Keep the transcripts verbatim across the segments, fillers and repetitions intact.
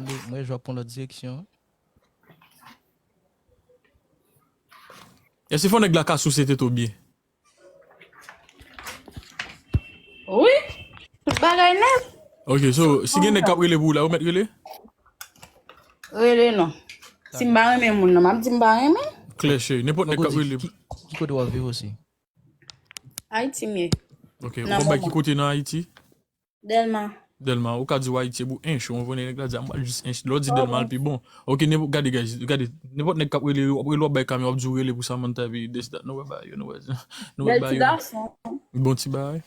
Mwen jwe ap pran lòt direksyon. Èske fò nèg la ka souse tete w byen? Wi. Tout bagay nèt. Ok, so, si gen nèg k ap rele pou ou la, ou mèt rele? Rele non. Si m pa renmen moun nan, m ap di m pa renmen. Klè, cheri. Nenpòt nèg k ap rele. Ki kote w ap viv osi? Ayiti m ye. Ok, ou konn bay ki kote nan Ayiti? Dèlma. Dèlma, ou ka di w Ayiti, e pou ench, ou konprann nèg la di, a m pral jis ench. Lè w di Dèlma, l pi bon. Ok, nenpòt, gade, guys, gade, nenpòt nèg k ap rele, w ap rele, w ap bay kamera, w ap di w rele pou Samantha, epi this, that, nou wè bagay yo, nou wè, nou wè bagay yo. Bon ti bagay.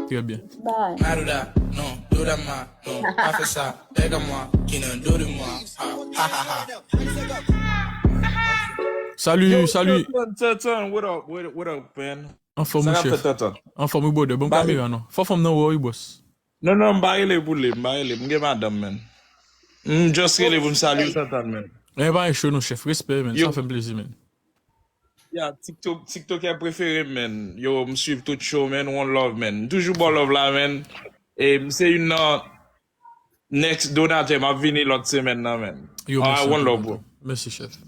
Trè byen. Malouda, non, Doda ma, non, pa fè sa, pèga mwa, ki nan do de mwa, ha, ha, ha, ha. Salut, salut. Tantan, what up, what, what up, man? Anfòm, mon chèf. Anfòm, wi, brother. Bon kamera, non. Fò fanm nan wè w, wi, boss. Non, non, m pa rele pou li, m pa rele. M gen madanm, man. M just rele pou m salye w, Tantan, man. E pa yon show, non, chèf. Respè, man. Sa fè m plezi, man. Ya, TikTok, TikTokè prefere m, man. Yo, m swiv tout show, man. One love, man. M toujou ba w love la, man. E m se youn nan next donatè, m ap vini lòt semèn nan, man. Yo, mèsi anpil, tonton. Mèsi, chèf.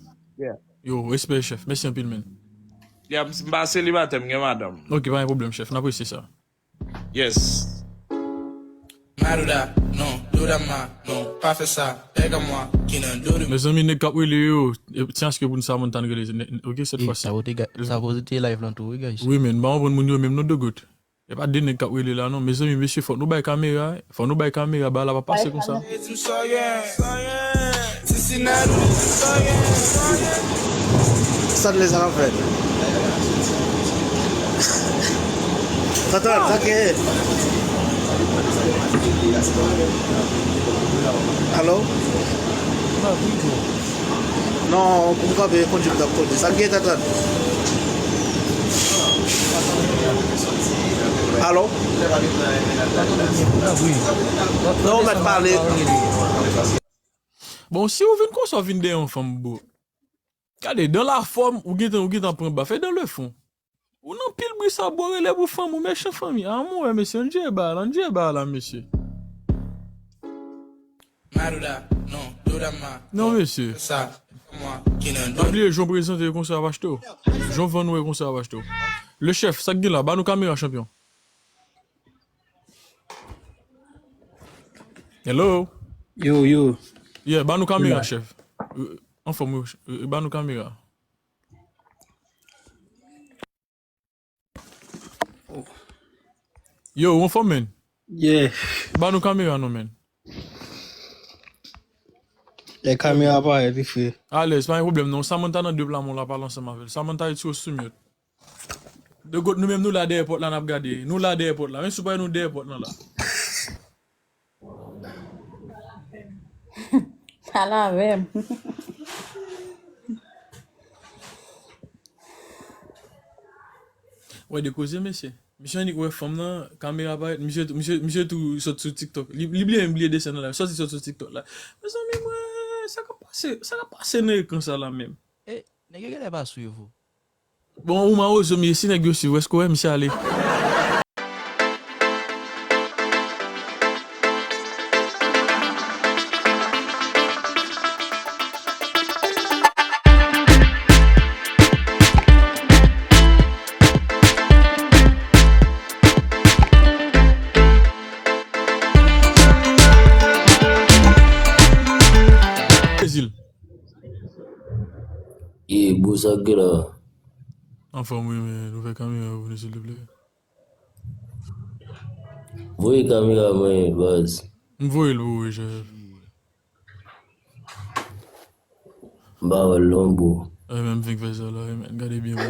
Yo, respè, chèf. Mèsi anpil, man. Ya, m, m pa selibatè, m gen madanm. Ok, pa gen pwoblèm, chèf. N apresye sa. Yes. Malouda, non, Doda ma, non, pa fè sa, pèga mwa, ki nan do de. Mezanmi, nèg k ap rele yo, e, tiens que pou n Samantha n rele, ne, ok, cette fois-ci. Sa pote ga-, sa pote live lan tou, wi, guys. Wi, men, m pa konprann moun yo menm non, de gout. E pa de nèg k ap rele la, non. Mezanmi, mesye, fòk nou bay kamera, fòk nou bay kamera, bagay la pa pase konsa. Sa t lè sa k ap fèt? Sa t, sa k ye? Alo? Non, pou m kanpe, kondui m t ap kondui. Sa k gen, Tantan? Alo? Non, ou mèt pale. Bon, si ou vin konsa, ou vin dèyè yon fanm, bro. Gade, dans la forme, ou gentan, ou gentan pran baf. E dans le fond. Ou nan pil bri sa, bro, rele pou fanm ou, mechan fanmi. A, mwen wè, mesye, ann jere bagay la, ann jere bagay la, mesye. Malouda, non, Doda ma. Non, mesye. Pa bliye, jan w prezante yo konsa ap achte w. Jan w vann ou e konsa ap achte w. Le chèf, sa k gen la, ba nou kamera, chanpyon. Hello? Yo, yo. Yeah, ba nou kamera, chèf. Anfòm, wi, ba nou kamera. Yo, ou anfòm, man? Yeah. Ba nou kamera, non, man. E kamera pa e, li fre. Alèz, pa gen pwoblèm, non. Samantha nan de pla, men w la pale ansanm avè l. Samantha, retire w sou mute. De gout, nou menm, nou la dèyè pòt la, n ap gade. Nou la dèyè pòt la. Men si w pa wè nou dèyè pòt lan la. Pale avè m. Wè de koze, mesye. Misye annik wè fanm nan, kamera parèt, misye, misye, misye tou sot sou TikTok. Li, li bliye menm bliye desen nan la. Sòti sot sou TikTok la. Mezanmi, mwen, sa k ap pase, sa k ap pase nan ekran sa la menm? E, nèg yo genlè pa swiv ou. Bon, ou mawozo m ye, si nèg yo swiv, èske w wè misye ale? Brezil. Ye, bro, sa k gen la? Anfòm wi, men ouvè kamera pou nou, silvouplè. Voye kamera mwen, baz. M voye l pou ou, chèf. M pa wè l non, bro. E men m fenk fè sa la, e men gade byen pou ou.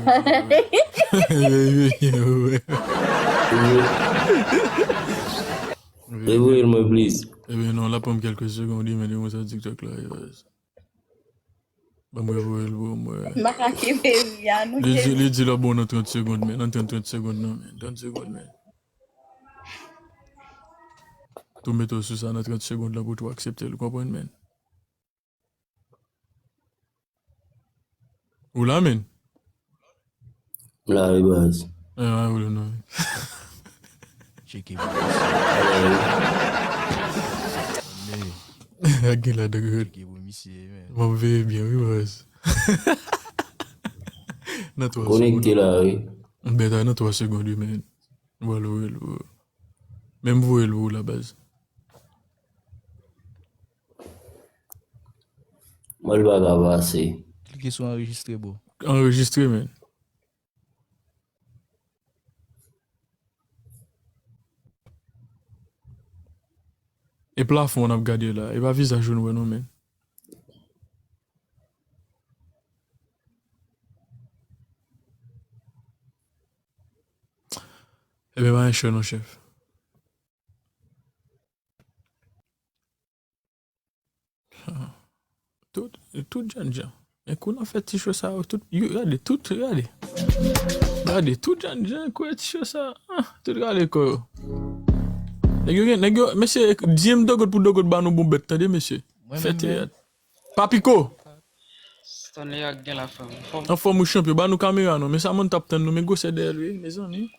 Revoye l mwen, please. E men non, l ap pran m kèlke segonn, wi, men li konsa TikTok la, e baz. Ban m revoye l pou ou, mwen. M pa ka kenbe ri a, non. Li di, li di l ap bon nan trant segonn, men. Nan trant, trant segonn, non, men. Trant segonn, men. Tou mete w sou sa nan trant segonn lan pou tou aksepte l, ou konprann, men. Ou la, men? M la wi, baz. E, pa gen pwoblèm, non. Tcheke, baz. Ak gen la dòk. Konplike pou misye, men. M ap veye byen, wi, baz. Nan twa segonn. Konekte la, wi. M bèt a nan twa segonn, wi, men. M pral voye l pou ou. Men m voye l pou ou la, baz. Mwen, l pa ka pase. Klike sou anrejistre, bro. Anrejistre, men. E plafon an ap gade la. E pa vizaj ou nou wè non, men. Ebyen, pa yon chè non, chèf. Tout, tout jènjan. Men kou n ap fè ti cho sa yo, tout, yo, gade, tout, gade. Gade, tout jènjan, kou ti cho sa, ah, tout rale kò yo. Nèg yo gen, nèg yo, mesye, di m dogot pou dogot ba nou bon bèt, tande, mesye. Fè teyat. Papiko! Stanley ak gen la fèm. Anfòm ou chanpyon, ba nou kamera nou, men Samantha ap tann nou, men gwosè dèyè l, wi, mezanmi.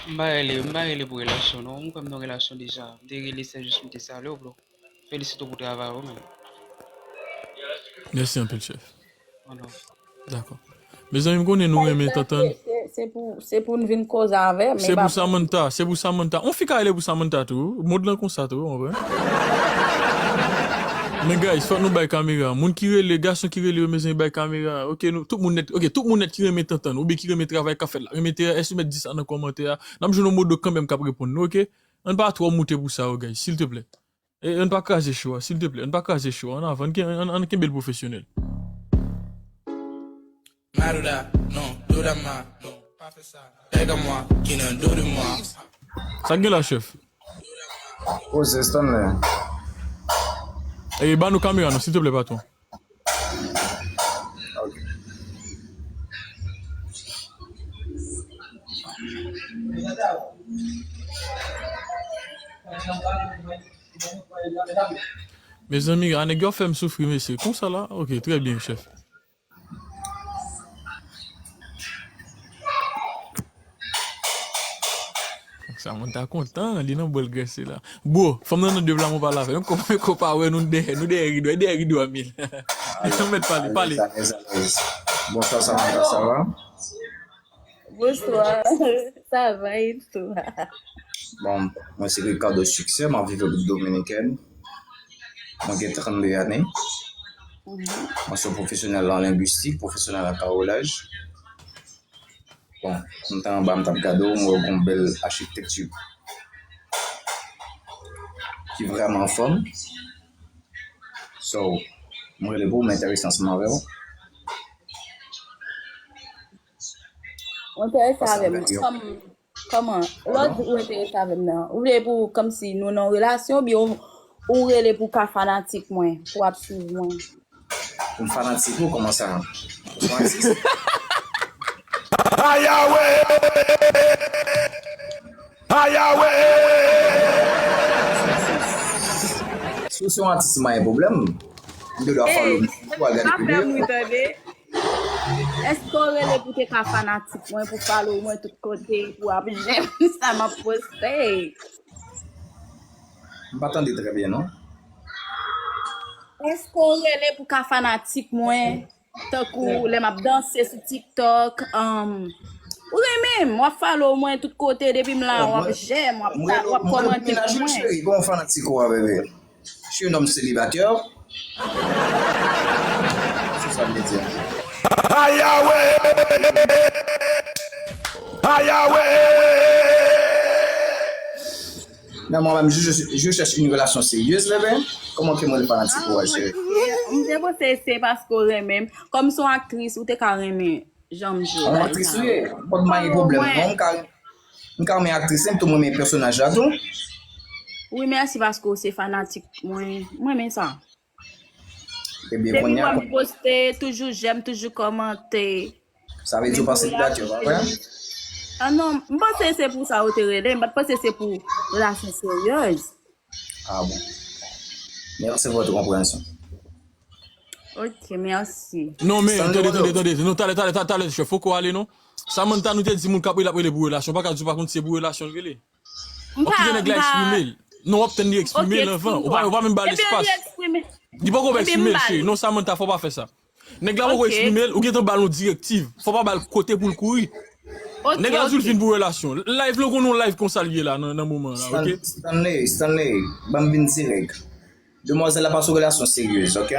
M pa rele, m pa rele pou relasyon, non. M kwè m nan relasyon deja. M te rele, se jis m te salye w, bro. Felisite w pou travay ou, men. Mèsi anpil, chèf. Dakò. Mezanmi, m konnen nou renmen tantann. Se, se, se pou, se pou n vin koze avè m, se pou Samantha, se pou Samantha. On fi ka rele pou Samantha tou. Mond lan konsa tou, w konprann? Men guys, fòk nou bay kamera. Moun ki rele, gason ki rele yo, mezanmi, bay kamera. Ok, nou, tout moun nèt, ok, tout moun nèt ki renmen tantann, oubyen ki renmen travay k ap fèt la. Renmen T R S, met dis sa nan kòmantè a. N ap jwenn yon modo kanmenm k ap reponn nou, ok? Ann pa twò moute pou sa yo, guys, silteplè. E, ann pa kraze cho a, silteplè. Ann pa kraze cho a. Ann avan, ann, ann, ann kenbe l pwofesyonèl. Malouda, non, Doudama, non, pa fè sa. Nèg a mwa, ki nan do de mwa. Sa k gen la, chèf? Poze, Stanley. E, ba nou kamera nou, silteplè, patwon. Ok. Mezanmi, a nèg yo fè m soufri, mesye. Konsa la? Ok, trè byen, chèf. Sa moun ta kontan, li nan bòl grèse la. Bro, fanm nan nan dev la, mwen pale avè l. Mwen ko, mwen ko pa wè nou dèyè, nou dèyè rido, dèyè rido a mil. Alèz, mèt pale, pale. Alèz, alèz, alèz. Bonswa, Samantha, sa va? Bonswa. Sa va, e tou? Bon, mwen se Ricardo Succès, mwen ap viv Repiblik Dominikèn. Mwen gen trannde ane. Mhm. Mwen se yon pwofesyonèl an lengwistik, pwofesyonèl an kawolaj. Bon, m te anba, m t ap gade w, m wè w gen yon bèl achitekti ki vrèman anfòm. So, m rele pou m enterese ansanm avè w. Ou enterese avè m. Kòm, kòman? Lòt ou enterese avè m nan. Ou vle pou, kòmsi nou nan yon relasyon, oubyen ou, ou rele pou ka fanatik mwen, pou ap swiv mwen? Pou m fanatik ou, kòman sa? Ou se yon atis? Ayawe! Ayawe! Si w se yon atis, m pa gen pwoblèm. M te dwa follow m, pou al gade videyo. Ey, se pa fè m ri, tande. Èske w rele pou te ka fanatik mwen, pou follow mwen tout kote, pou ap j'aime sa m ap poste? M pa tande trè byen, non. Èske w rele pou ka fanatik mwen? Tankou lè m ap danse sou TikTok, um, ou renmen m, w ap follow mwen tout kote, depi m la, w ap j'aime, w ap, w ap kòmante pou mwen. Cheri, gon fanatik ou a, bebe. Je suis un homme célibataire. Se sa m te di. Ayawe! Ayawe! Non, mwen menm, je, je, je cherche une relation sérieuse, bébé. Kòman ke mwen fanatik ou a, cheri? M te panse se paske w renmen m. Kòm se yon aktris, ou te ka renmen jan m jwe. Yon aktris ou ye? Bon, m pa gen pwoblèm, non, m ka, m ka renmen aktris, m tou renmen pèsonaj la tou. Wi, mèsi paske w se fanatik mwen. Mwen renmen sa. Ebyen, kounye a, depi w wè m poste, toujou j'aime, toujou kòmante. Sa vle di w pa selibatè, pa vre? Ah non, m panse se pou sa ou te rele, m pa t panse se pou relasyon seryèz. Ah bon. Merci pour votre compréhension. Ok, mèsi. Non, men, tande, tande, tande. Non, talè, talè, talè, talè, chèf, fòk ou ale, non. Samantha, nou te di moun k ap rele, ap rele pou relasyon. Pa ka di w pa konn se pou relasyon l rele. Bon, kite nèg la eksprime l. Non, w ap tann li eksprime l anvan. Ou pa, ou pa menm ba l espas. Li poko eksprime l, cheri. Non, Samantha, fò pa fè sa. Nèg la poko eksprime l, ou gentan ba l yon direktiv. Fò pa ba l kote pou l kouri. Nèg la di l fin pou relasyon. Live la, ou konn yon live konsa l ye la nan, nan moman la, ok? Stanley, Stanley, ban m vin dirèk. Demwazèl la pa sou relasyon seryez, ok?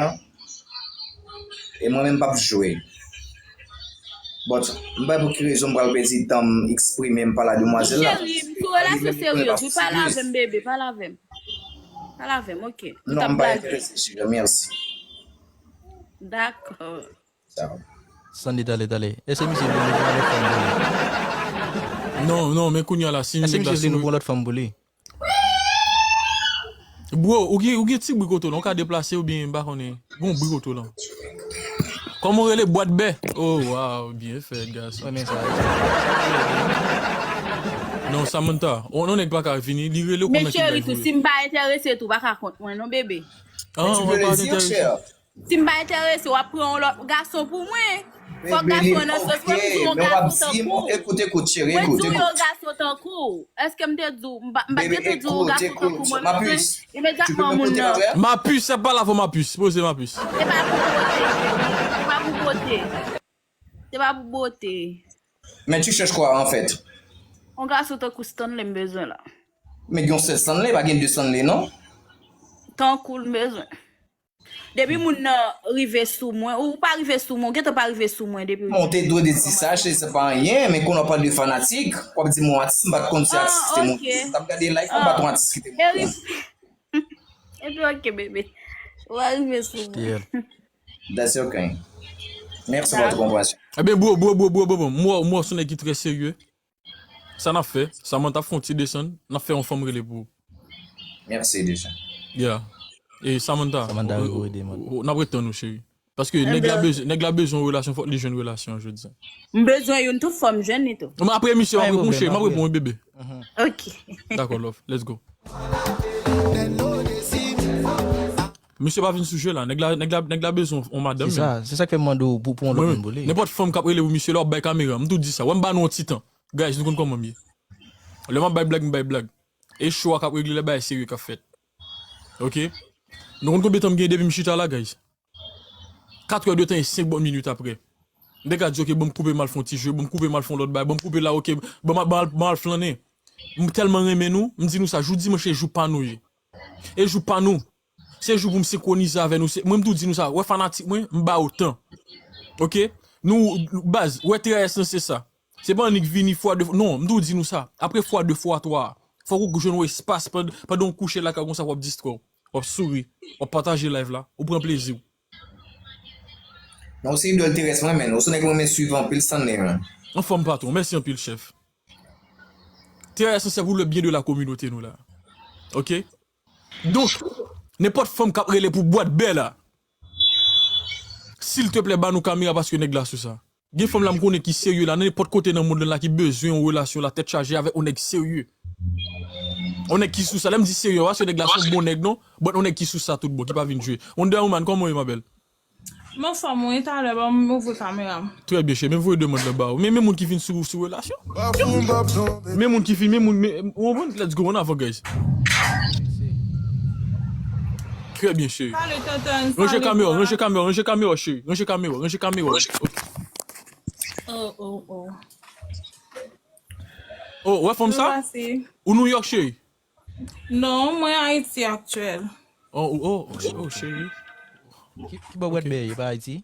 E mwen menm m p ap jwe. But, m pa wè pou ki rezon m pral pèdi tan m eksprime m pale a demwazèl la. Cheri, m sou relasyon seryez, wi, pale avè m, bebe, pale avè m. Pale avè m, ok. Non, m pa enterese, cheri, mèsi. Dakò. Sa. Sandy, tale, tale. Èske misye vle nou pou yon lòt fanm pou li? Non, non, men kounye a la, si nèg la sou. Èske misye vle nou pou yon lòt fanm pou li? Bro, ou gen, ou gen ti bri kote w la, ou ka deplase oubyen m pa konnen. Gon bri kote w la. Kòman w rele, bwat bè? Oh, wow, byen fèt, gason. Renmen sa. Non, Samantha, on, on nèg pa ka vini, li rele w kòman ki bay vre. Men cheri, tou, si m pa enterese tou, pa ka kont mwen non, bebe. Ah, ou pa enterese. Si m pa enterese, w ap pran yon lòt gason pou mwen. Fòk gason an nan sans mwen, m di yon gason tankou w. Mwen di w yon gason tankou w. Èske m te di w, m pa, m pa t gentan di w yon gason tankou mwen, men imedyatman moun nan. Mapus, sa pa la fò Mapus. Poze Mapus. Se pa pou bote. Se pa pou bote. Se pa pou bote. Men tu cherches quoi, en fait? Yon gason tankou Stanley m bezwen la. Men gen yon sèl Stanley, pa gen de Stanley, non? Tankou l m bezwen. Depi moun nan rive sou mwen, ou pa rive sou mwen, ou gentan pa rive sou mwen depi. Bon, ou te dwe di sa, se, se pa anyen, men kounye a w pale de fanatik, w ap di m yon atis, m pa t konn si atis ki te monte. Ah, ok. M t ap gade live, m pa t yon atis ki te monte. Epi, ok, bebe. Ou pa rive sou mwen. That's ok. Mèsi pou konprann. Ebyen, bro, bro, bro, bro, bro, bro. M wè, m wè w se yon nèg ki trè serye. Sa n ap fè, Samantha ap fè yon ti desann, n ap fè yon fanm rele pou ou. Mèsi deja. Yeah. E Samantha, Samantha, ou, ou, ou, n ap ret tann ou, cheri. Paske nèg la bezwen, nèg la bezwen yon relasyon, fòk li jwenn relasyon an jodi a. M bezwen youn tou, fò m jwenn li tou. Men apre emisyon, m ap reponn, cheri, m ap reponn, wi, bebe. Ok. Dakò, love. Let's go. Misye pa vin sou jwe la. Nèg la, nèg la, nèg la bezwen yon madanm. Se sa, se sa k fè m mande w pou, pou yon lòt moun pou li. Nenpòt fanm k ap rele pou misye la, w ap bay kamera. M tou di sa. Wè m ba nou yon ti tan. Guys, nou konn kòman m ye. Lè m ap bay blag, m bay blag. E show a k ap regle lè bagay serye k ap fèt. Ok? Nou konn konbyen tan m gen depi m chita la, guys? Kat è de tan e senk bon minit apre. Nèg la di, ok, ban m koupe m al fè yon ti jwe, ban m koupe m al fè yon lòt bagay, ban m koupe la, ok, ban m al, ban m al, ban m al flannen. M tèlman renmen nou, m di nou sa, jou dimanch se jou pa nou ye. E jou pa nou. Se jou pou m senkwonize avè nou. Se, mwen, m tou di nou sa. Wè fanatik mwen, m ba yo tan. Ok? Nou, baz, wè T R S lan se sa. Se pa annik vini fwa de fwa. Non, m tou di nou sa. Apre fwa de fwa twa a, fòk ou jwenn yon espas pand-, pandan w kouche lakay konsa w ap distrè w. W ap souri. W ap pataje live la. Ou pran plezi w. Non, se idòl T R S mwen, men. Ou se nèg mwen, men swiv anpil Stanley, men. Anfòm patwon. Mèsi anpil, chèf. T R S se pou le byen de la kominote nou la. Ok? Donk, nenpòt fanm k ap rele pou bwat bè la, silteplè, ba nou kamera paske nèg la sou sa. Gen fanm la m konnen ki serye la, nan nenpòt kote nan mond lan la ki bezwen yon relasyon la tèt chaje avèk yon nèg serye. Yon nèg ki sou sa. Lè m di serye, pa se nèg la se yon bon nèg non, but yon nèg ki sou sa tout bon, ki pa vin jwe. Wonder Woman, kòman w ye, ma belle? M anfòm wi, talè ban m ouvri kamera m. Trè byen, cheri, men voye demann lan ba ou. Men, men moun ki vin sou, sou relasyon. Men moun ki vin, men moun, men, ou konprann? Let's go, ann avan, guys. Trè byen, cheri. Ranje kamera, ranje kamera, ranje kamera, cheri. Ranje kamera, ranje kamera. Ok. Oh, oh, oh. Oh, wè fanm sa? Ou New York, cheri? Non, mwen Ayiti aktyèl. Oh, oh, oh, oh, cheri. Ki, ki bò w ap bèye, pa Ayiti?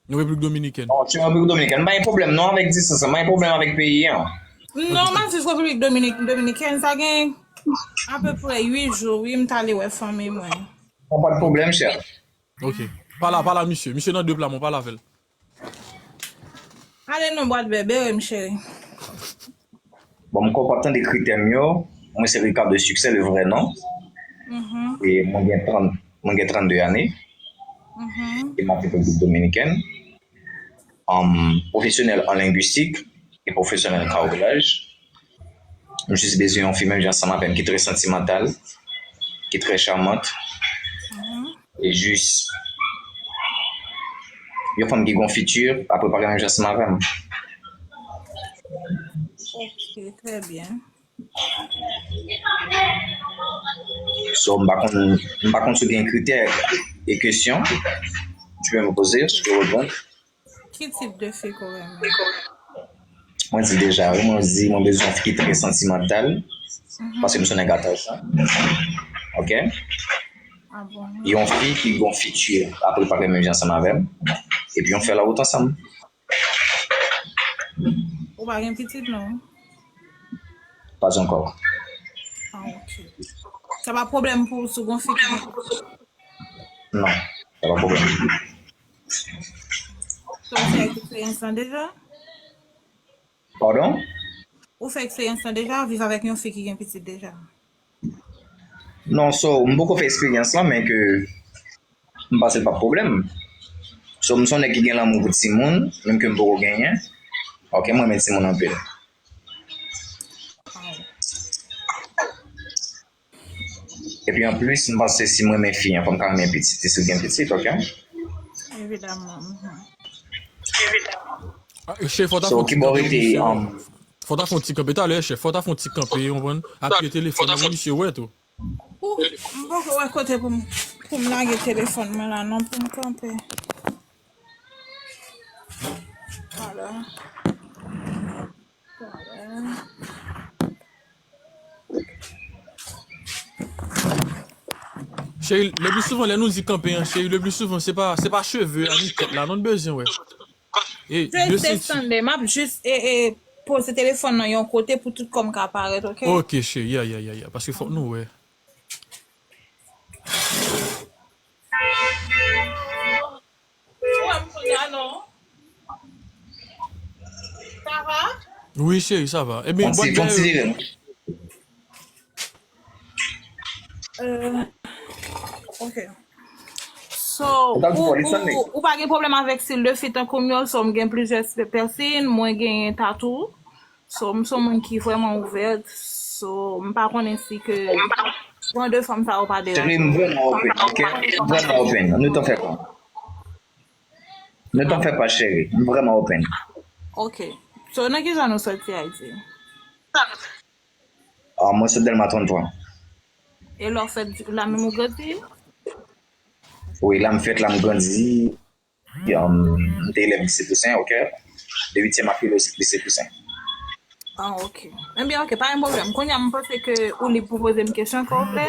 Nan Repiblik Dominikèn. Oh, se Repiblik Dominikèn. M pa gen pwoblèm non avèk distans lan, m pa gen pwoblèm avèk peyi an. Non, m ap viv Repiblik Dominik-, Dominikèn, sa gen apeprè uit jou, wi, m t ale wè fanmi mwen. Nan pa de pwoblèm, chè. Ok. Pale a, pale a misye. Misye nan de pla, mwen pale avè l. Ale non, bwat bè, bere m, cheri. Bon, m kwè w pa tande kritè m yo. Mwen se Ricardo Succès, le vrai nom. Mhm. E mwen gen trant, mwen gen trannde ane. Mhm. E m ap viv Repiblik Dominikèn. Um, pwofesyonèl an lengwistik e pwofesyonèl an karilaj. M jis bezwen yon fi menm jan ansanm avè m ki trè santimantal, ki trè chamant. Mhm. E jis yon fanm ki gon fiti, ap prepare menm jan ansanm avè m. Ok, trè byen. So, m pa konn, m pa konn si w gen kritè e kesyon. Tu peux me poser, je peux répondre. Ki tip de fi ke w renmen? Mwen di deja, wi, mwen di mwen bezwen yon fi ki trè santimantal, paske m se yon nèg atasan. Ok? Ah bon? Yon fi ki gon fiti, apre pa renmen viv ansanm avè m, epi yon fè lawot ansanm. Ou pa gen pitit, non? Pas ankò. Ah, ok. Sa pa pwoblèm pou ou si w gon fi ki gen pitit? Non, sa pa pwoblèm. So, ou fè eksperyans lan deja? Pardon? Ou fè eksperyans lan deja, viv avèk yon fi ki gen pitit deja? Non, so, m poko fè eksperyans lan, men ke m panse l p ap pwoblèm. So, m se yon nèg ki gen lanmou pou timoun, menm ke m poko genyen. Ok, m renmen timoun anpil. Epi anplis, m panse si m renmen fi an, fò m ka renmen pitit li si l gen pitit, ok? Evidaman. Mhm. Ah, cheri, fò w ta fè yon ti kanpe pou misye, fò w ta fè yon ti kanpe talè, chèf, fò w ta fè yon ti kanpe, ou konprann? Apiye telefòn nan pou misye wè tou. Ou, m poko wè kote pou m, pou m lage telefòn mwen la non, pou m kanpe. Talè. Talè. Cheri, le pli souvan lè nou di kanpe an, cheri, le pli souvan se pa, se pa cheve a ni tèt la non n bezwen wè. E, de senti. Jis desann, m ap jis e, e, poze telefòn nan yon kote pou tout kò m ka parèt, ok? Ok, cheri, ya, ya, ya, ya, paske fòk nou wè. Ou wè m kounye a non? Sa va? Wi, cheri, sa va. Ebyen, bòt bè yo. Euh, ok. So, ou, ou, ou pa gen pwoblèm avèk stil de fi tankou m yo, so m gen plizyè espèsin, mwen genyen tatou. So, m se yon moun ki vrèman ouvè, so, m pa konnen si ke jan de fanm sa yo pa deranje. Cheri, m vrèman open, ok? M vrèman open. Nou tan fè pa. Nou tan fè pa, cheri. M vrèman open. Ok. So, nan ki zòn ou sòti Ayiti? Ah, mwen se Dèlma tranntwa. E la w fèt, la menm ou grandi? Wi, la m fèt, la m grandi. Um, m te elèv Lise Tousen, ok? De uityèm a filo Lise Tousen. Ah, ok. Ebyen, ok, pa gen pwoblèm. Kounye a, m panse ke ou lib pou poze m kesyon ke w vle.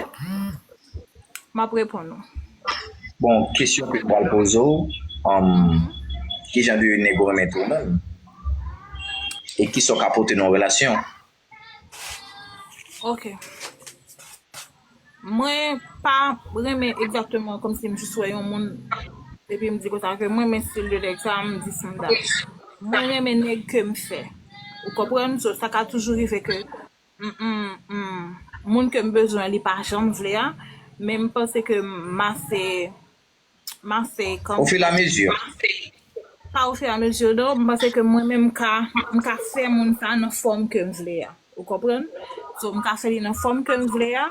M ap reponn ou. Bon, kesyon ke m pral poze w, um, ki jan de nèg ou renmen tou menm? E kisa w ka pote nan yon relasyon? Ok. Mwen pa renmen egzakteman kòmsi m jis wè yon moun epi m di konsa ke mwen renmen stil de nèg sa, m di si m dap. Mwen renmen nèg ke m fè. Ou konprann? So, sa ka toujou rive ke m, m, m, moun ke m bezwen li pa janm vle a, men m panse ke m ase M ase kanpe. Ofiramezu. Pa ofiramezu non, m panse ke mwen menm m ka, m ka fè moun sa nan fòm ke m vle a. Ou konprann? So, m ka fè li nan fòm ke m vle a,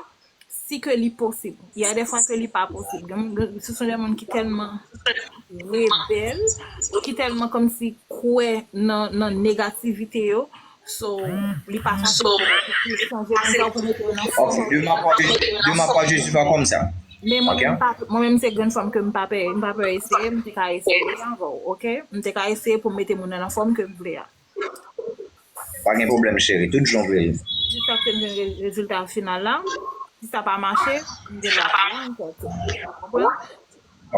si ke li posib. Y a de fwa ke li pa posib. Gen, gen, ce sont des moun ki tèlman rebèl, ki tèlman kòmsi kwè nan, nan negativite yo. So, li pa fasil pou chanje konsa ou pou mete yo nan fòm. Ok, de ma part, je, de ma part, je suis pas comme ça. Men mwen menm pa, mwen menm se grenn fanm ke m pa pè, m pa pè eseye, m te ka eseye avè w, ok? M te ka eseye pou m mete moun nan nan fòm ke m vle a. Pa gen pwoblèm, cheri, tout jan w vle l. Jiskaske m jwenn re-, rezilta final la. Si sa pa mache, m gen dwa pa la ankò tou. Ou konprann?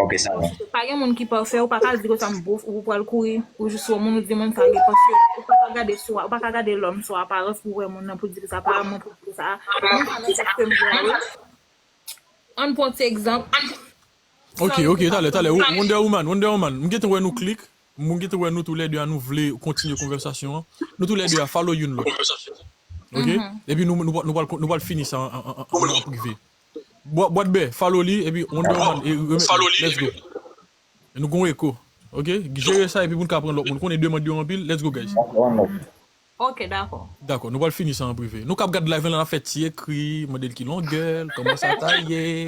Ok, sa va. Paske pa gen moun ki pafè, ou pa ka di konsa m bouf, ou pral kouri, ou jis wè moun, ou di moun sa gen paske ou pa ka gade sou, ou pa ka gade lòm sou aparans pou wè moun nan pou di sa pa mwen pou di sa. Moun sa nan sèk ke m vle a wi. Ann pran ti egzanp. Ok, ok, talè, talè. Wonder Woman, Wonder Woman. M gentan wè nou klik. M gentan wè nou toulède a nou vle kontinye konvèsasyon an. Nou toulède a follow youn lòt. Ok? Epi nou, nou, nou pral, nou pral fini sa an, an, an, an prive. Bwa-, bwat bè, follow li, epi Wonder Woman, e, e, let's go. E nou gon eko. Ok? Jere sa, epi pou n ka pran lòt moun. Konnen demann yo anpil, let's go, guys. Ok, dakò. Dakò, nou pral fini sa an prive. Nou kab gad live la, n ap fè ti ekri, mande l ki longè l, kòman sa ta ye.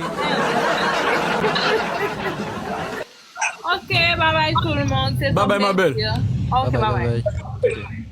Ok, bye bye tout le monde. Bye bye, ma belle. Ok, bye bye.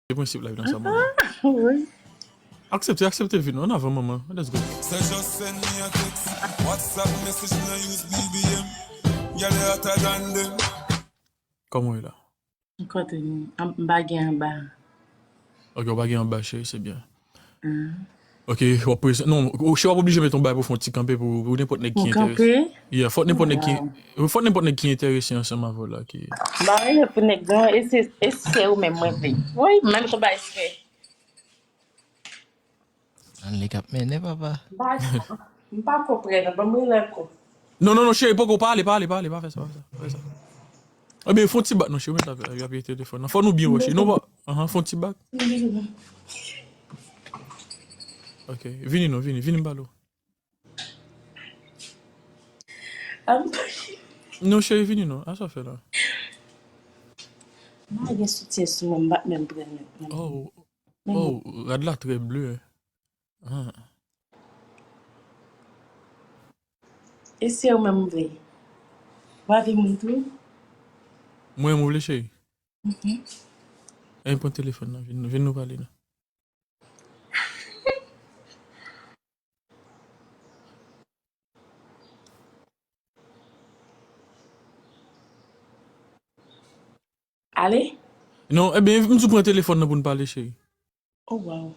Se prensip live lan sa, manman. Wi. Aksepte, aksepte vin. Ann avan, manman. Let's go. Sè just send me a text. WhatsApp message, no use B B M. Gyal hotter than them. Kòman w ye la? Kote m, m pa gen anba. Ok, w pa gen anba, cheri, se byen. Ok, w ap prezan-, non, w, cheri, w ap oblije met yon bagay pou fè yon ti kanpe pou, pou nenpòt nèg ki enterese. Pou kanpe? Yeah, fòk nenpòt nèg ki, fòk nenpòt nèg ki enterese ansanm avè w la ki. M pa rele pou nèg non, e se, e se ou menm mwen vle. Wi, menm konba espè. Ann li k ap mennen, papa. M pa, m pa konprann, ban m rele ankò. Non, non, non, cheri, poko, pa ale, pa ale, pa ale, pa fè sa, pa fè sa, pa fè sa. Ebyen, fè yon ti bak non, cheri, mwen ta fè, y ap peye telefòn nan. Fò nou byen wè, cheri. Non, pa, anhan, fè yon ti bak. Ok, vini non, vini, vini m pale w. Non, cheri, vini non, a sa fè la. M pa gen soutyen sou mwen, m pa t menm pran nèt nan men. Oh, oh, rad la trè ble, hein. Ah. E se ou menm vle? W a vin moun tou? Mwen, ou vle, cheri? Mhm. Ann pran telefòn nan, vin, vin nou pale non. Ale? Non, ebyen, m di w pran telefòn nan pou n pale, cheri. Oh, wow.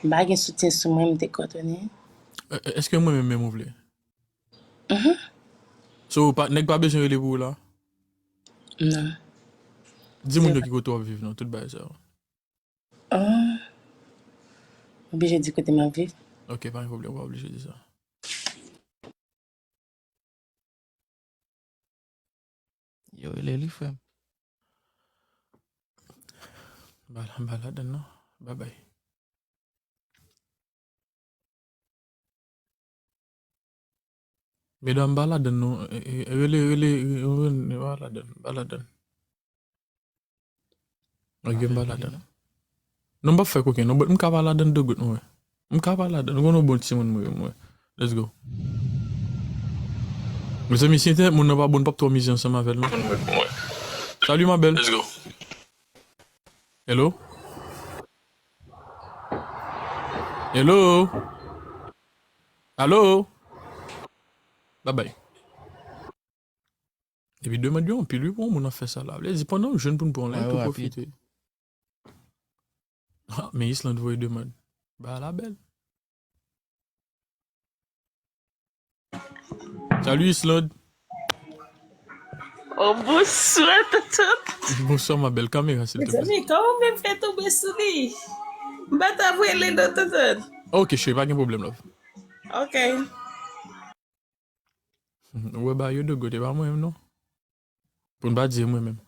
M pa gen soutyen sou mwen, m te kòtone. E, e, èske mwen menm, menm ou vle? Mhm. So, pa, nèg pa bezwen rele pou ou la? Non. Di moun yo ki kote w ap viv, non, tout bagay sa yo. Ah. Oblije di kote m ap viv? Ok, pa gen pwoblèm, ou pa oblije di sa. Yo rele li, frè m. M pa la, m pa ladann non. Babay. Medam, m pa ladann non. E, e, rele, rele, rele, m pa ladann, m pa ladann. Ok, m pa ladann. Non, m p ap fè koken non, but m ka pa ladann de gout, mwen. M ka pa ladann, ou konn yon bon timoun mwen ye, mwen. Let's go. Mezanmi, si entènèt moun nan pa bon, m p ap twò mize ansanm avè l non. Salut ma belle. Let's go. Hello? Hello? Alo? Babay. Epi demann yo anpil wi pou yon moun ap fè sa la. Vle di pandan w jèn pou n pran lè tou pwofite. Ah, men Islande voye demann. Ba la bèl. Salut Islande. Oh, bonsoir, tonton. Bonsoir, ma belle. Kamera, s'il te plaît. Mezanmi, kòman w menm fè tonbe sou li? M pa ta vwe li non, tonton. Ok, cheri, pa gen pwoblèm, love. Ok. Ou wè ba yo de gote, pa mwen menm, non. Pou n pa di mwen menm.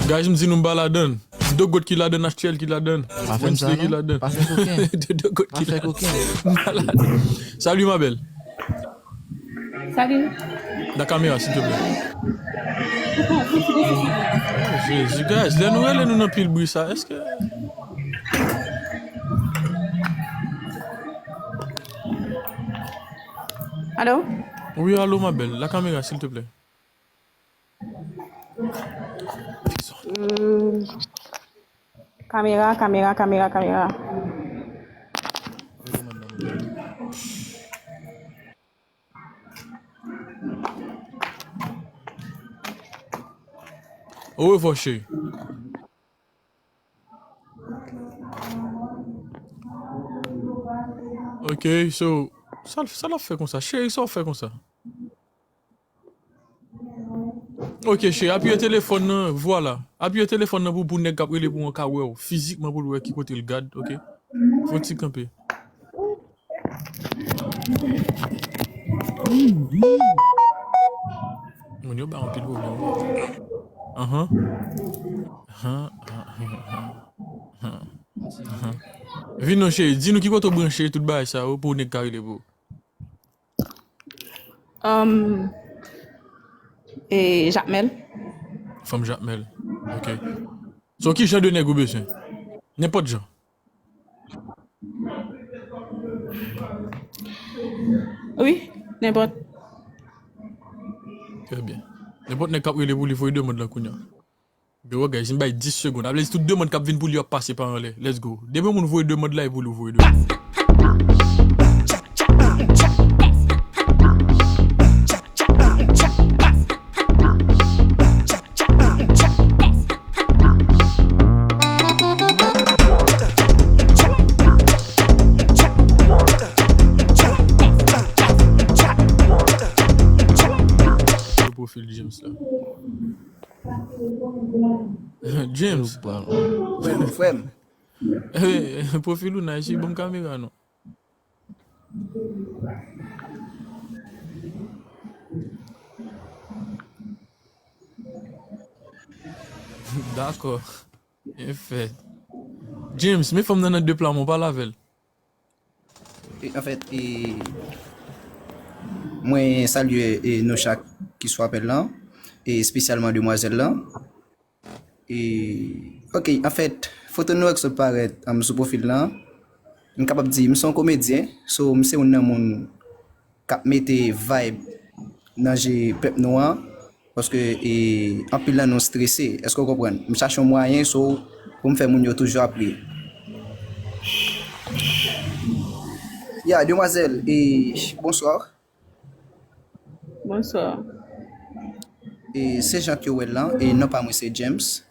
Guys, m di nou m pa ladann. De gote ki ladann, H T L ki ladann. Pa fè m sa, non. Pa fè koken. De, de gote ki ladann. M pa ladann. Salut, ma belle. Salut. La caméra, s'il te plaît. Oh, Jezi, guys, lè nou rele nou nan pil bri sa, èske... Alo? Wi, alo, ma belle. La caméra, s'il te plaît. Hmm. Kamera, kamera, kamera, kamera. Orevwa, cheri. Ok, so, sa, sa l ap fè konsa? Cheri, sa w fè konsa? Ok, cheri, apiye telefòn nan, vwala. Apiye telefòn nan pou, pou nèg k ap rele pou an ka wè w, fizikman pou l wè ki kote l gad, ok? Fè yon ti kanpe. Moun yo ba anpil pwoblèm. Anhan. Anhan, anhan, anhan, anhan. Vin non, cheri, di nou ki kote w branche tout bagay sa yo pou nèg ka rele pou ou. Um, e Jakmèl. Fanm Jakmèl. Ok. So, ki jan de nèg ou bezwen? Nenpòt jan. Wi, nenpòt. Trè byen. Nenpòt nèg k ap rele pou li voye demann lan kounye a. Yo, guys, m bay dis segonn. Sa vle di tout demann k ap vin pou li ap pase pa anlè. Let's go. Depi yon moun voye demann la, e pou li voye demann. Yo pwofil James la. James. Frè m, frè m. Eh, pwofil ou nice, wi, ban m kamera non. Dakò. Byen fèt. James, men fanm nan nan de pla men w pale avè l. E, anfèt, e, mwen salye, e, nou chak ki sou apèl lan, e espesyalman demwazèl lan. E, ok, anfèt, foto nou wè k sot parèt, um, sou pwofil lan, m kapab di, m se yon komedyen, so m se youn nan moun k ap mete vibe nan je pèp nou an, paske, e, anpil nan nou strese, èske w konprann? M chache yon mwayen, so, pou m fè moun yo toujou ap ri. Ya, demwazèl, e, bonswa. Bonswa. E se jan ke w wè l lan, e non pa mwen se James.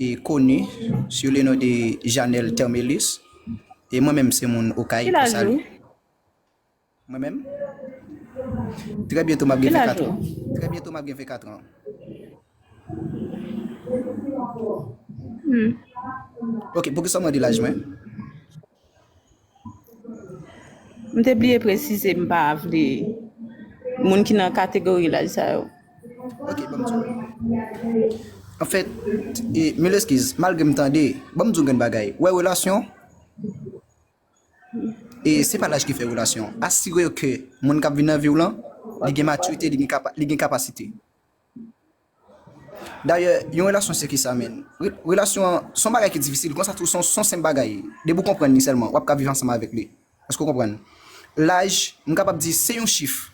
E koni sou le non de Janel Termelus. E mwen menm se moun Okay pou Salye. Mwen menm? Trè byento m ap gen vennkat an. Trè byento m ap gen vennkat an. Hmm. Ok, poukisa w mande laj mwen? M te bliye presize, m pa vle moun ki nan kategori laj sa yo. Ok, ban m di w. Anfèt, e, mil eskiz, malgre m tande, ban m di w yon grenn bagay. Wè relasyon, e se pa laj ki fè relasyon. Asire w ke moun k ap vin nan vi w lan, li gen matirite, li gen kapa-, li gen kapasite. Dayè, yon relasyon se kisa, menn? Re-, relasyon an, se yon bagay ki difisil, konsa tou, se yon, se yon senp bagay. Depi w konprann li sèlman, w ap ka viv ansanm avèk li. Èske w konprann? Laj, m kapab di, se yon chif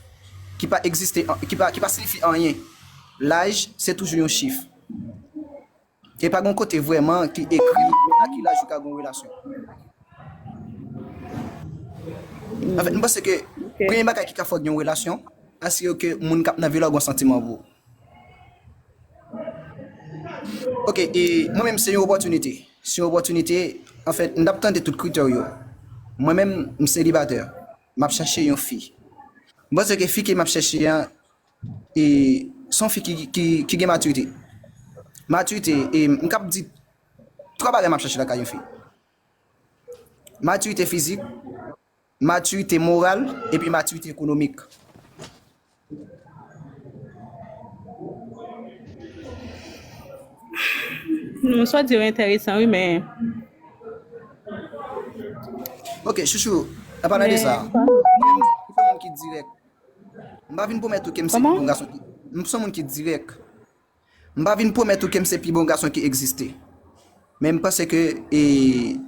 ki pa egziste, an- ki pa, ki pa siyifi anyen. Laj, se toujou yon chif. E pa gen yon kote vrèman ki ekri a ki laj ou ka gen yon relasyon. Anfèt, m panse ke premye bagay ki ka fè w gen yon relasyon, asire ke moun k ap nan vi la gen yon santiman pou ou. Ok, e mwen menm se yon opòtinite. Se yon opòtinite, anfèt, m t ap tande tout kritè w yo. Mwen menm, m selibatè. M ap chache yon fi. M panse ke fi ke m ap chache an, e, se yon fi ki, ki, ki gen matirite. Matirite, e m kab di, twa bagay m ap chache lakay yon fi. Matirite fizik, matirite moral, epi matirite ekonomik. Non, sa w di yo enteresan, wi, men. Ok, chouchou, an palan de sa, mwen menm, m se yon moun ki dirèk. M pa vin pwomèt ou ke m se pi bon gason ki, m se yon moun ki dirèk. M pa vin pwomèt ou ke m se pi bon gason ki egziste. Men m panse ke, e,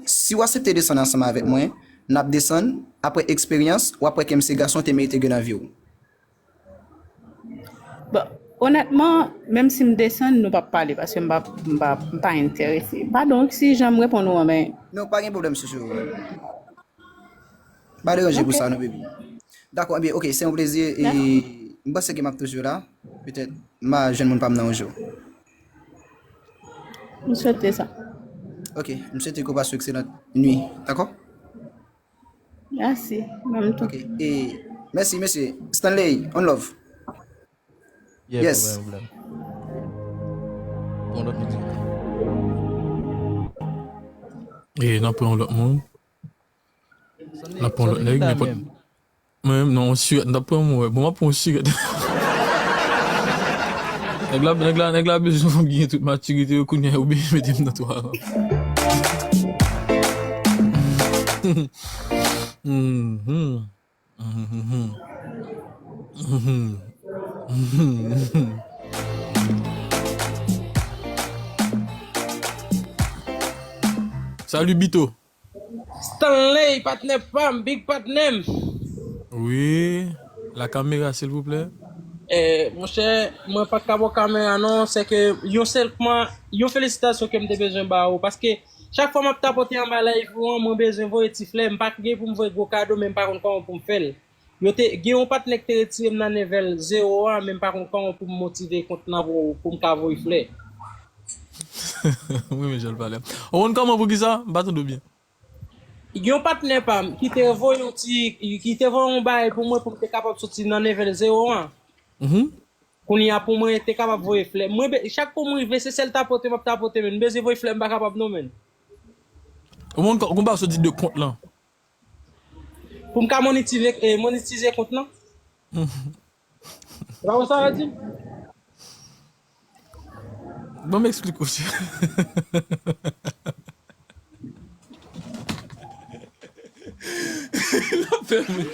si w aksepte desann ansanm avèk mwen, n ap desann, apre eksperyans, w ap wè ke m se gason w te merite gen nan vi w. Bon, onètman, menm si m desann, nou p ap pale, paske m pa, m pa, m pa enterese. Padon, si jan m reponn ou an, men. Non, pa gen pwoblèm, chouchou. Pa deranje pou sa, non, baby. Dakò, ebyen, ok, se yon plezi, e m panse ke m ap toujou la. Petèt, m a jwenn moun pa m nan yon jou. M swete sa. Ok, m swete ke w pase yon ekselan nwi, dakò? Mèsi, menm tou. Ok, e mèsi, mesye. Stanley, on love. Yes. Pran lòt moun. E n ap pran yon lòt moun. N ap pran yon lòt nèg, nenpòt. Mwen menm, non, yon sirèt, n ap pran mwen. Bon, m ap pran yon sirèt. Nèg la, nèg la, nèg la bezwen fanm ki gen tout matirite yo, kounye a yo bezwen mete m nan twa ran. Mhm. Mhm. Mhm. Salut Bito. Stanley, patnè pa m, big patnè m. Wi, la kamera silvouplè. Eh, monchè, mwen pa t ka ba w kamera non, se ke yon sèlman, yon felisitasyon ke m te bezwen ba ou, paske chak fwa m ap tapote anba live ou an, mwen bezwen voye ti flè, m pa gen pou m voye gwo kado, men m pa konn kòman pou m fè l. Yo te, gen yon patnè ki te retire m nan level zewo a, men m pa konn kòman pou m motive kont lan pou, pou m ka voye flè. Mwen menm jan l pale. Ou konn kòman pou ki sa? M pa tande w byen. Gen yon patnè pa m ki te voye yon ti, ki te voye yon bagay pou mwen pou m te kapab soti nan level zewo an. Mhm. Kounye a pou mwen te kapab voye flè. Mwen, be- chak kou mwen rive, se sèl tapote m ap tapote, men m bezwen voye flè, m pa kapab non, men. Ou konn kò- ou konn pa soti de kont lan. Pou m ka monetize, eh, monetize kont lan. Sa w sa di? Bon, m eksplike w, chè. L ap fè m ri.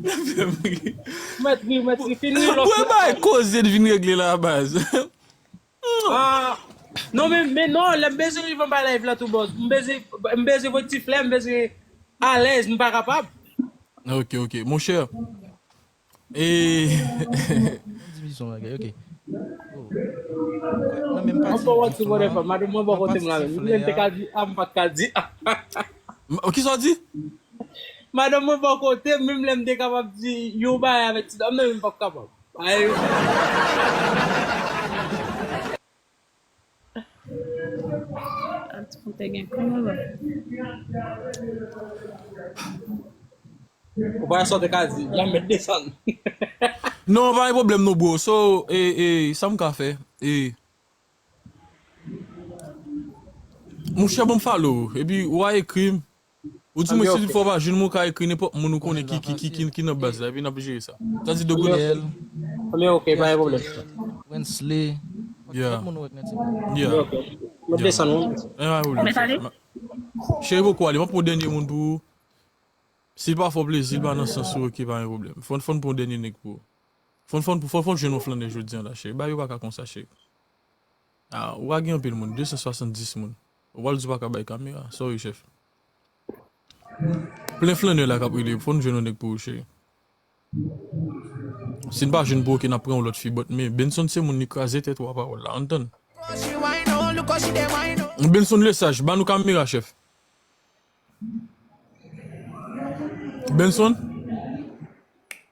L ap fè m ri. Mèt ri, mèt ri, fin ri, lòt. Pou e bay koze l vin regle la, baz. Ah, non, men, men non, lè m bezwen rive anba live la tou, bòs. M bezwen, m bezwen voye ti flè, m bezwen alèz, m pa kapab. Ok, ok. Monchè, e, Yon ti vizyon bagay, ok. Oh. Nan menm pati, mwen fò wè ti whatever, madanm mwen bò kote m la, men m te ka di, ah, m pa t ka di. M- Kisa w di? Madanm mwen bò kote, menm lè m te kapab di yon bagay avèk ti dam nan, men m p ap kapab. Ay. Ah, ti pwentè gen kòman la. Ou pa sa w te ka di, y ap mèt desann. Non, pa gen pwoblèm non, bro. So, e, e, sa m ka fè? E, monchè, ban m follow. Epi, w a ekri m. Ou di mwen si fò pa jwenn mwen, ou ka ekri nenpòt moun ou konnen ki, ki, ki, ki, ki nan baz la, epi n ap jere sa. Sa di de goud. Anben, ok, pa gen pwoblèm. Wensley. Yeah. Tout moun ou rekonèt se moun. Yeah. Ok. Mwen desann, wi. E, pa gen pwoblèm. Cheri, poko ale, m ap pran dènye moun pou ou. Si l pa fè w plezi, l pa nan sans ou, ok, pa gen pwoblèm. Fòn, fòn pran dènye nèg pou ou. Fòn, fòn, fòn, fòn jwenn yon flannè jodi a la, cheri. Bagay yo pa ka konsa, cheri. Ah, ou pa gen anpil moun, de san swasanndis moun. Ou pral di w pa ka bay kamera. Sorry, chèf. Plen flannè la k ap rele, fò n jwenn yon nèg pou ou, cheri. Si n pa jwenn pou ou, ok, n ap pran yon lòt fi, but men Benson se moun li kraze tèt ou a pawòl la, ann tann. Benson Lesage, ba nou kamera, chèf. Benson?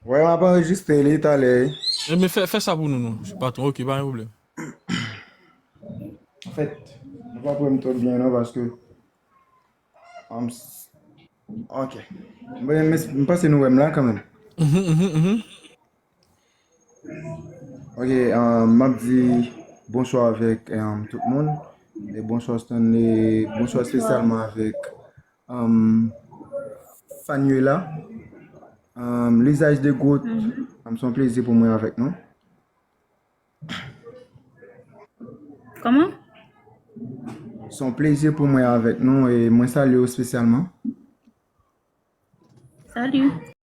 Wè, m ap anrejistre li talè. Ebyen, fè, fè sa pou nou, non, patwon. Ok, pa gen pwoblèm. Anfèt, nou pa wè m twò byen, non, paske, um, s- ok. Mwen, m, m panse nou wè m la kanmenm. Mhm, mhm, mhm. Ok, um, m ap di bonswa avèk, um, tout moun. E bonswa Stanley, bonswa espesyalman avèk, um, Fanuela. Um, Lizaj de Gout, um, se yon plezi pou mwen avèk nou. Kòman? Se yon plezi pou mwen avèk nou e mwen salye w espesyalman. Salut.